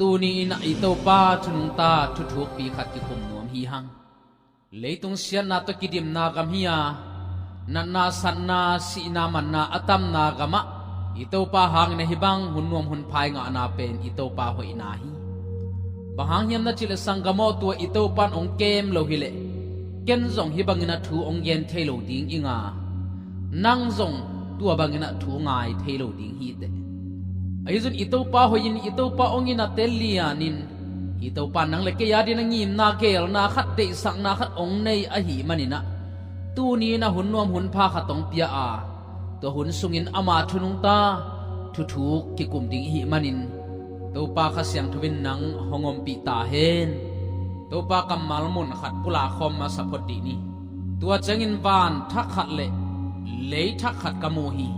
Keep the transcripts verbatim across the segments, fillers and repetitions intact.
Tuni in ah i Topa thunungta thuthukpi khat kikum nuam hi hang. Leitung siatna tawh kidimna gam hi a, natna, satna, sihna, manna a tamna gamah i Topa hangin ahi bang hun nuam hun pha i ngahna pen i Topa hoihna hi. Bang hang hiam na cih leh sanggam aw, tua i Topa in hong kem lo hileh ken zong hih bangin a thu hong gen thei lo ding ing a, nang zong tua bangin a thu ngai thei lo ding hi teh. Ahi zongin i Topa hoih in, i Topa hong innate lian in, i Topa in nang le kei adingin a ngimna, geelna khat, deihsakna khat hong nei ahih manin ah, tuni in ah hun nuam hun pha khat hong pia a, tua hun sungin ama thunungta thuthuk kikum ding i hih manin, Topa Kha Siangtho in nang hong ompih ta hen. Topa kammal mun khat pulak khawm masa phot dih ni. Tua ciangin van thak khat le lei thak khat ka mu hi.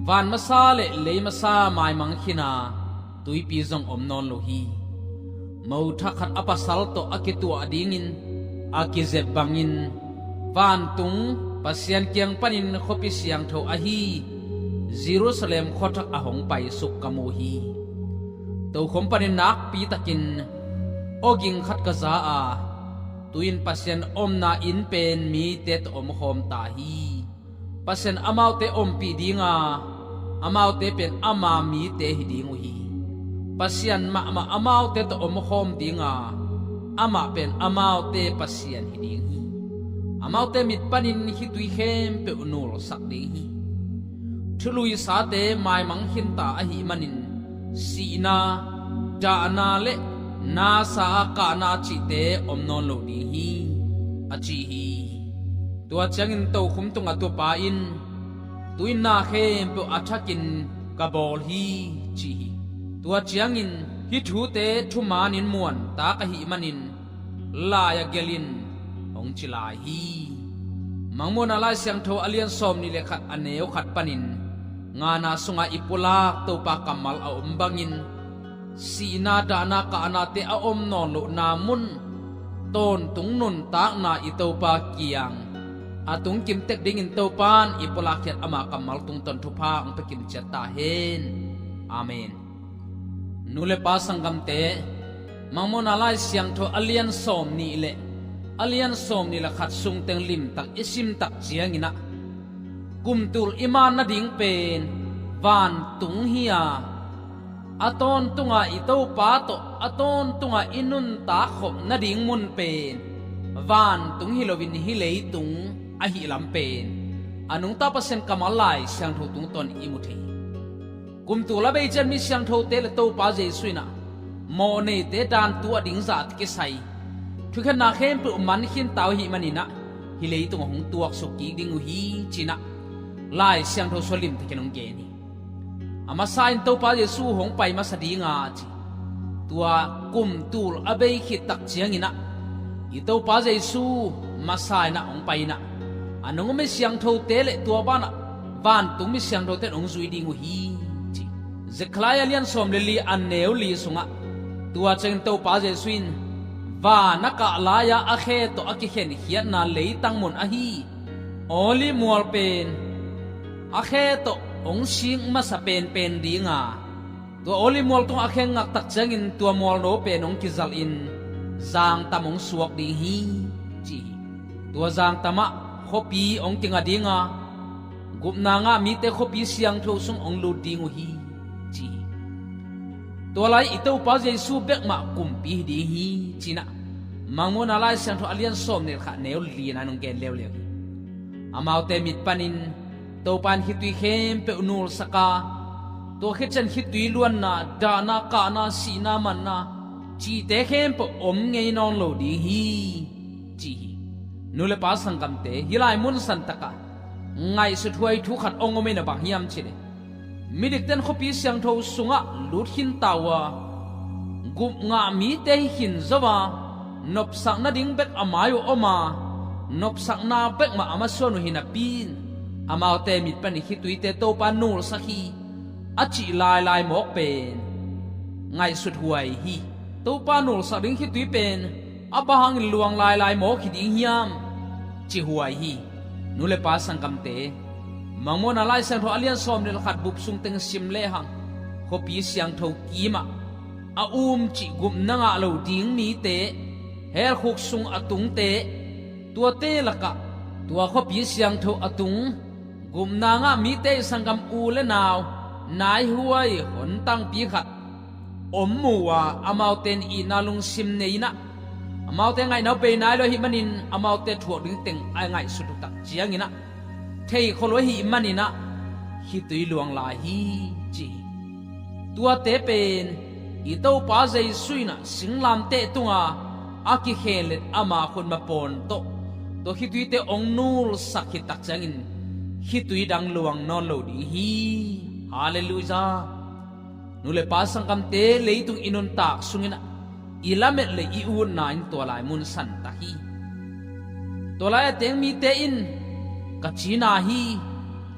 Van masa le lei masa maimang khin a, tuipi zong om nawn lo hi. Mo thak khat a pasal tawh a kituah dingin a kizep bangin, vantung Pasian kiang panin khuapi siangtho ahi Jerusalem khuathak a hong paisuk ka mu hi. Tokhom panin nakpi takin awging khat ka za a, tu-in Pasian omna inn pen mite tawh om khawm ta hi. Pasian amaute ompih ding a, amaute pen ama mite hi ding uh hi. Pasian mahmah amaute tawh om khawm ding a, amah pen amaute Pasian hi ding hi. Amaute mit panin khitui khempeuh nulsak ding hi. Thuluisate maimang khinta ahih manin, sihna, dahna le nasa a kahna cihte om nawn lo ding hi, a ci hi. Tua ciangin tokhom tungah tua pa in, tu-in na khempeuh a thakin ka bawl hi, ci hi. Tua ciangin hih thute thumanin muantak ahih manin, lai-ah gelin hong ci lai hi. Mangmuhna Lai Siangtho a lian sawmnih le khat, a neu khat panin ngana sungah i pulak Topa kammal a om bangin, sihna, dahna, kahnate a om nawn lohna mun tawntung nuntakna i Topa kiang a tungkim tek dingin Topa in i pulak khiat ama kammal tungtawn thupha hong pia kimciat ta hen. Amen. Nu le pa sanggamte, Mangmuhna Lai Siangtho a lian sawmnih le a lian sawmnih le khat sungteng limtak i simtak ciangin ah, kum tul i man nading pen vantung hi a, a tawntunga i Topa tawh a tawntunga i nuntak khop nading mun pen vantung hi loin hih leitung ahih lam pen a nungta Pasian kammal Lai Siangtho tungtawn i mu thei hi. Kum tul a bei ciang mi siangthote le Topa Jesu in ah mawhneite dan tuah ding zahte kisai thukhenna khempeuh man khinta uh ahih manin ah, hih leitung ah hong tuaksuk kik ding uh hi, ci-in ah Lai Siangtho sung limtakin hong gen hi. A masa in Topa Jesu hong pai masa ding a, ci. Tua kum tul a bei khit tak ciangin ah i Topa Jesu masa in ah hong pai in ah, a nung mi siangthote le tua banah vantung mi siangthote in hong zui ding uh hi, ci. Zekhariah lian sawm le li, a neu li sungah, tua ciangin Topa Jesu in van a kah lai-a a khe tawh a kikhenkhiatna leitang mun ahi Olive mual pen a khe tawh hong sik masa penpen ding a, tua Olive mual tungah a khe ngak tak ciangin tua mualno pen hong kizalhin zangtam hong suak ding hi, ci hi. Tua zangtamah khuapi hong kinga ding a, gupna ngah mite khuapi siangtho sung hong lut ding uh hi, ci hi. Tua lai i Topa Jesu bekmah kumpi hi ding hi, ci-in ah Mangmuhna Lai Siangtho a lian sawmnih le khat, neu li-na hong gen leuleu hi. Amaute mit panin Topa in khitui khempeuh nulsak a, tua khit ciang khitui luanna, dahna, kahna, sihna, manna cihte khempeuh om ngei nawn lo ding hi, ci hi. Nu le pa sanggamte, hih lai mun santakah ngaihsut huai thu khat hong om in, a bang hiam cih leh, midikte in khuapi siangtho sungah lut khinta uh a, gup ngah mite hi khin zo a, nopsak nading bek a mai uh om a, nopsakna bekmah a masuan uh hi napi in, amaute mit panin khituite Topa in nulsak hi, a cih lailai mawk pen ngaihsut huai hi. Topa nulsak ding khitui pen a bang hangin luang lailai mawk hi ding hiam, ci huai hi. Nu le pa sanggamte, Mangmuhna Lai Siangtho a lian sawmnih le khat bup sungteng sim lehang, khuapi siangtho kimah a um cih gupna ngah lo ding mite, hell khuk sung a tungte, tuate lakah tua khuapi siangtho a tung gupna ngah mite i sanggam u le nau naihuai hontangpi khat om mu a, amaute in itna lungsim nei inah, amaute ngaihna uh bei nai lo ahih manin amaute thuak ding teng a ngaihsut uh tak cianginah thei kholo ahih maninah khitui luang lai hi, ci hi. Tuate pen i Topa Jesu inah singlamteh tunga a kikhenlet ama khutma pawn tawh tua khituite ong nulsak khit tak ciangin khitui dang luang nawn lo ding hi. Halleluiah. Nu le pa sanggamte, leitung i nuntak sunginah i lamet le i utna in tua lai mun santak hi. Tua lai a teng mite in ka cina hi,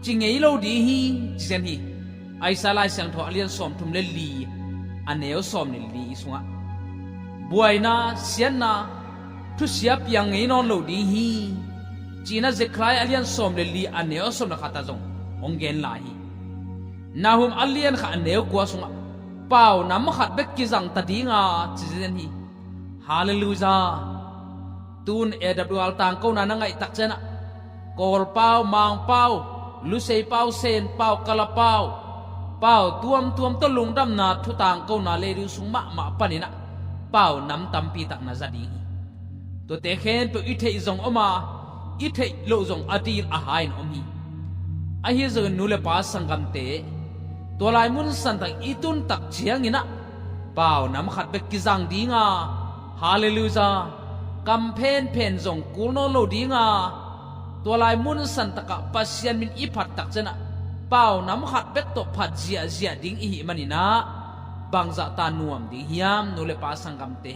ci ngei lo ding hi, ci zen hi. Isaiah Lai Siangtho a lian sawmthum le li, a neu sawm le li sungah buaina, siatna, thusia piang ngei nawn lo ding hi, ci-inah Zekhariah a lian sawm le li, a neu sawm le khat ah zong hong gen lai hi. Nahum a lian khat a neu kua sungah pau nam khat bek kizang ta dinga, ci zen hi. Halleluiah. Tun A W R tangkona na ngaih tak cianah Kawl pau, Mang pau, Lusei pau, Sen pau, Kala pau, pau tuamtuam tawh lungdamna thu tangkona leidil sung mahmah paninah pau nam tampi tak na za ding hi. Tuate khempeuh i theih zong om a, i theih loh zong a dil a hai in om hi. Ahi zongin nu le pa sanggamte, tua lai mun santak i tun tak cianginah pau nam khat bek kizang dinga, halleluiah, kam phenphen zong kul nawn lo dinga, tua lai mun santakah Pasian min i phat tak cianah pau nam khat bek tawh phat ziahziah ding i hih maninah bangzah ta nuam ding hiam, nu le pa sanggamte?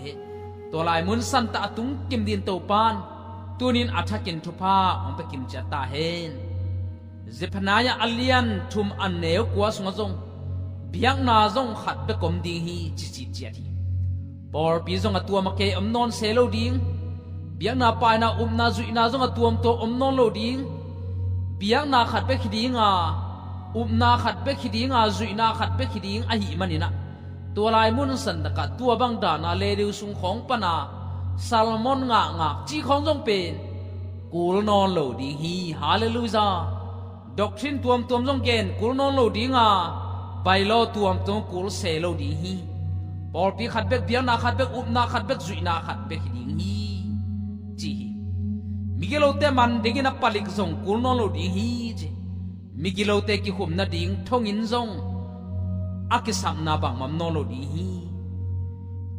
Tua lai mun santak a tung kim din Topan tunin a thakin thupha hong pia kim ciat ta hen. Zephaniah a lian thum a neu kua sungah zong biakna zong khat bek om ding hi, ci cih ciat hi. Pawlpi zong a tuam a kei om nawn se lo ding. Biakna paina, upna zuihna zong a tuamtuam om nawn lo ding. Biakna khat bek hi dinga, upna khat bek hi dinga, zuihna khat bek hi ding ahih maninah tua lai mun santakah tua bang dana leidil sung khawng pana sermon ngakngak cih khawng zong pen kul nawn lo ding hi. Halleluiah. Doctrine tuamtuam zong gen kul nawn lo dinga, bylaw tuamtuam kul se lo ding hi. Pawlpi khat bek, biakna khat bek, upna khat bek, zuihna khat bek hi ding hi, ci hi. Migilote man dingin a palik zong kul nawn lo ding hi, ci. Migilote kikhum nading thonginn zong a kisapna bangmah om nawn lo ding hi.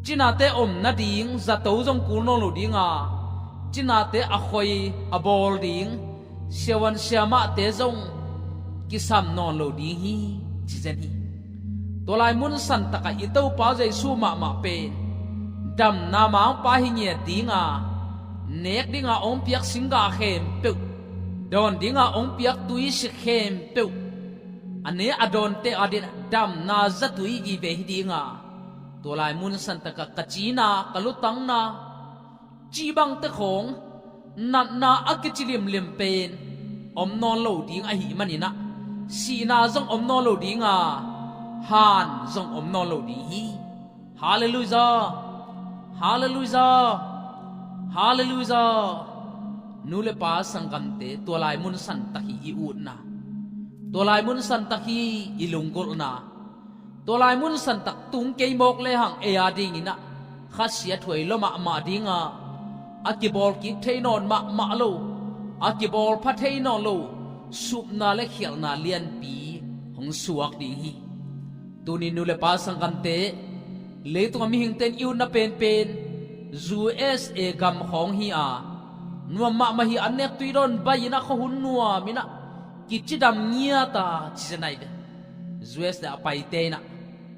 Cinate om nading zato zong kul nawn lo dinga, cinate a khoi a bawl ding siavuan siamahte zong kisam nawn lo ding hi, ci zen hi. Tua lai mun santakah i Topa Jesu mahmah pen damna mangpa hi ngiat dinga, nek dinga hong piak singgah khempeuh, dawn dinga hong piak tuisik khempeuh, a ne a dawnte adin damna zatui vive hi dinga, tua lai mun santakah ka cina, ka lutangna, cih bangte khawng natna a kici limlim pen om nawn lo ding ahih maninah sihna zong om nawn lo dinga, han zong om nawn lo ding hi. Halleluiah. Halleluiah. Halleluiah. Nu le pa sanggamte, tua lai mun santak hi i utna, tua lai mun santak hi i lunggulhna. Tua lai mun santak tung kei mawk lehang ei a dinginah khasia thuai lua mahmah dinga, a kibawl kik thei nawn mahmah lo, a kibawl pha thei nawn lo supna le khialhna lianpi hong suak ding hi. Tunin nu le pa sanggamte, leitunga mihingte in i utna penpen U S A gam khawng hi a, nuam mahmah hi. An nek tui dawn bai inah khuahun nuam inah kicidam ngiat a, ci zen ahi ve. U S le a paite inah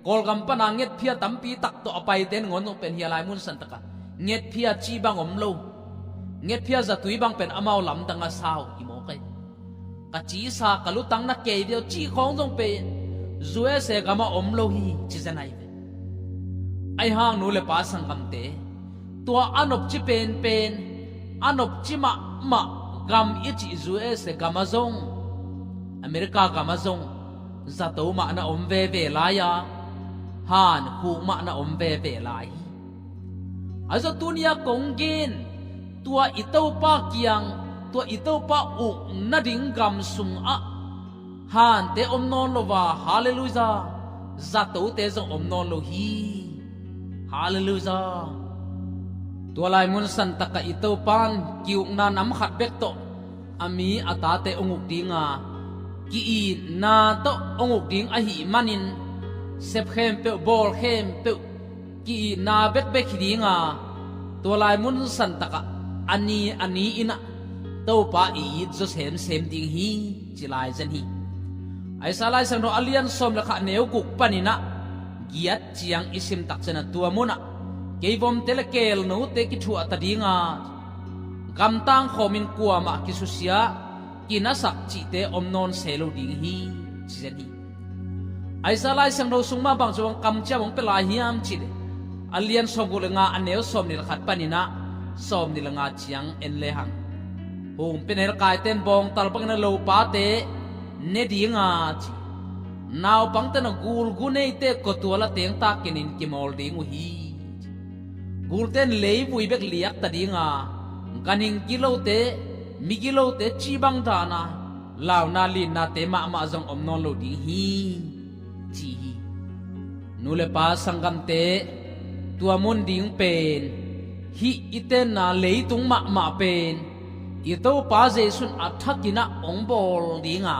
Kawlgam pana ngetphia tampi tak tawh a paite in ngawn zong pen hi a, lai mun santakah ngetphia cih bang om lo. Ngetphia zatui bang pen amau lamdang a sau hi mawk ahi. Ka cisa, ka lutang na kei deuh cih khawng zong pen U S A gamah om lo hi, ci zen ahi ve. Ahi hang nu le pa sanggamte, tua a nopci penpen, a nopci mahmah gam i cih U S A gamah zong, America gamah zong zato mah na om veve lai-a, han khuk mah na om veve lai hi. Ahi zong tuni-a kong gen, tua i Topa kiang, tua i Topa uk nading gam sungah hante om nawn lo a, halleluiah, zatote zong om nawn lo hi. Halleluiah. Tua lai mun santakah i Topan ki-ukna nam khat bek tawh a mi a tate hong uk dinga, ki-itna tawh hong uk ding ahih manin, sep khempeuh, bawl khempeuh ki-itna bekbek hi dinga, tua lai mun santakah a ni a ni-in ah Topa i it zaw semsem ding hi, ci lai zen hi. Isaiah Lai Siangtho a lian sawm le khat, neu guk panin ah giat ciang i sim tak ciangin ah, tua munah keivomte le keelnote kithuah ta dinga, gamtang khawmin kuamah kisusia, kinasak cihte om nawn se lo ding hi, ci zen hi. Isaiah Lai Siangtho sung mah bang ci bang kamciam hong pia lai hiam cih leh, a lian sawm guk le nga, a neu sawm nih le khat panin ah sawm nih le nga ciang en lehang, humpinelkaite in bawngtal bangin a lopate ne dinga, ci. Naupangte in a gulgu neite kawtual a teng takin in kimawl ding uh hi, ci. Gulte in leivui bek liak ta dinga, ganhing gilote, migilote cih bang dana, launa linnate mahmah zong om nawn lo ding hi, ci hi. Nu le pa sanggamte, tua mun ding pen, hih i tenna leitung mahmah pen i Topa Jesu in a thakin ah hong bawl dinga,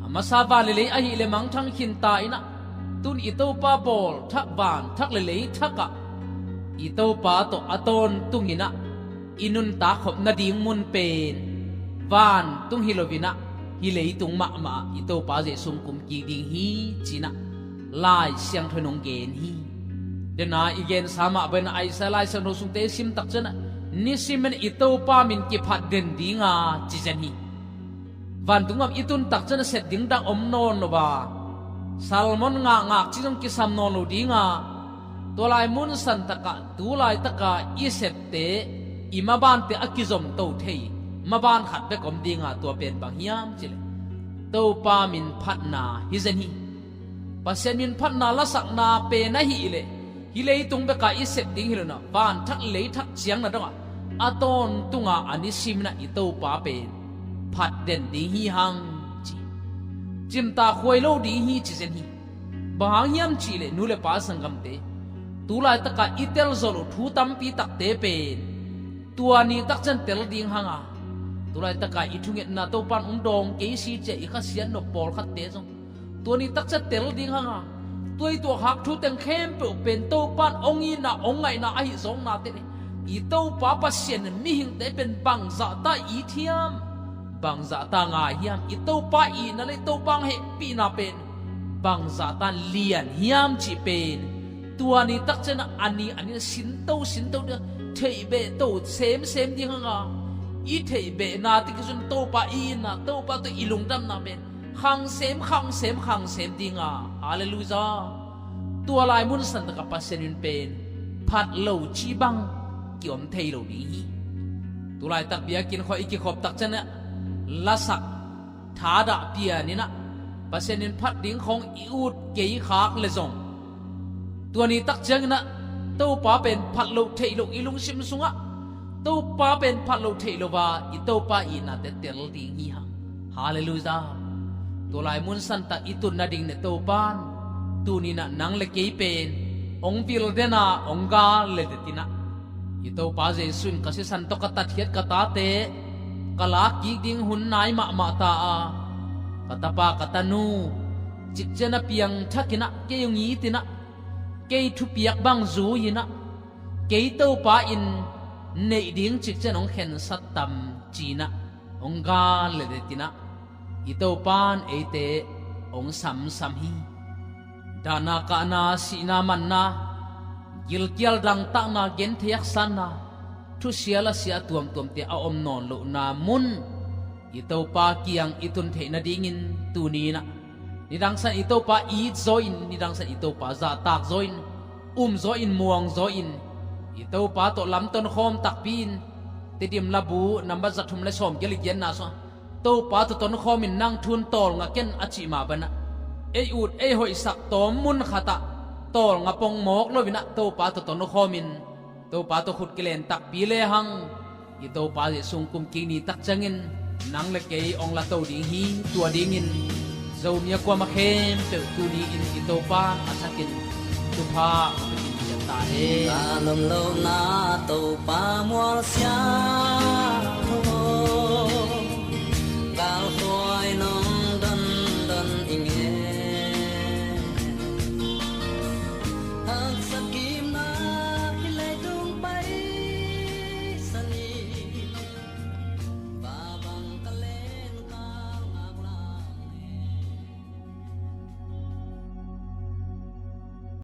a masa van le lei ahih leh mangthang khinta in ah, tun i Topa bawl thak, van thak le lei thakah i Topa tawh a tawntungin ah i nuntak khop nading mun pen vantung hi loin ah, hih leitung mahmah ah i Topa Jesu hong kumkik ding hi, ci-in ah Lai Siangtho in hong gen hi. Dena i gensa mah bangin ah Isaiah Lai Siangtho sungte i sim tak ciangin ah, nisimin i Topa min kiphat den dinga, ci zen hi. Vantung gam i tun tak ciangin a sep ding dang om nawn lo a, sermon ngakngak cih zong kisam nawn lo dinga, tua lai mun santakah tu laitaka i septe i mabante a kizom to thei maban khat bek om dinga, tua pen bang hiam cih leh Topa min phatna hi zen hi. Pasian min phatna lasakna pen ahih leh hih leitung beka i sep ding hi lo-in ah, van thak lei thak ciang na dongah a tawntunga a nisimin ah i Topa pen phat den ding hi hang, ci. Cimtak huai lo ding hi, ci zen hi. Bang hang hiam cih leh nu le pa sanggamte, tu laitaka i telzawh loh thu tampi takte pen tua ni tak ciang tel ding hang a, tu laitaka i thungetna Topan hong dawng kei si ci-a i khasiat nop pawlkhatte zong tua ni tak ciang tel ding hang a, tua i tuahkhak thu teng khempeuh pen Topan hong itna, hong ngaihna ahi zawknate le, i Topa Pasian in mihingte pen bangzahta it hiam, bangzahta ngai hiam, i Topa itna le i Topa hong hehpihna pen bangzahta lian hiam cih pen tua ni tak ciangin ah a ni a ni-in ah sinto sinto ding, theihbeh to semsem ding hang a, i theihbehna tiki zun Topa i itna, Topa tawh i lungdamna pen khang sem, khang sem, khang sem dinga, halleluiah. Tua lai mun santaka Pasian min pen phat lo cih bang kiom thei lo ding hi. Tu laitak biakinn khawng i kikhop tak ciangin ah lasak thadah pianin ah Pasian min phat ding khawng i ut kei khak leh zong, tua ni tak ciangin ah Topa pen phat loh theih loh i lungsim sungah, Topa pen phat loh theih lo a, i Topa itnate tel ding hi hang. Halleluiah. Tua lai mun santak i tun nading le Topan tuni-in ah nang le kei pen hong vil den a, hong gal ledet in ah, i Topa Jesu in, ka sisan tawh ka tatkhiat ka tate ka lakkik ding hun nai mahmah ta a, ka tapa ka tanu, cikciang a piangthak in ah kei hong it in ah, kei thupiak bang zui in ah, kei Topa in neih ding cikciang hong khensat tam, ci-in ah hong gal ledet in ah, i Topan eite hong samsam hi. Dahna, kahna, sihna, manna, gilkial dangtakna, genthei haksatna, thusia lasia tuamtuamte a om nawn lohna mun i Topa kiang i tun theih nadingin tuni-in ah nidang san i Topa it zaw in, nidang san i Topa zahtak zaw in, um zaw in, muang zaw in, i Topa tawh lamton khawm takpi in, Tedim Labu nambat za thum le sawmgiat le giatna sungah Topa tawh tonkhawmin nang thu-in tawlnga ken a cih mah bangin ah, ei ut ei hoihsak tawm mun khatah tawlnga pong mawk loin ah Topa tawh tonu khawmin Topa tawh khut kilen takpi lehang i Topa Jesuh hong kum kik ni tak ciangin nang le kei hong la to ding hi. Tua dingin Zomi a kuama khempeuh tuni-in i Topa a thakin thupha hong pia ding hi ta hen. Ka lomlona Topa mualsia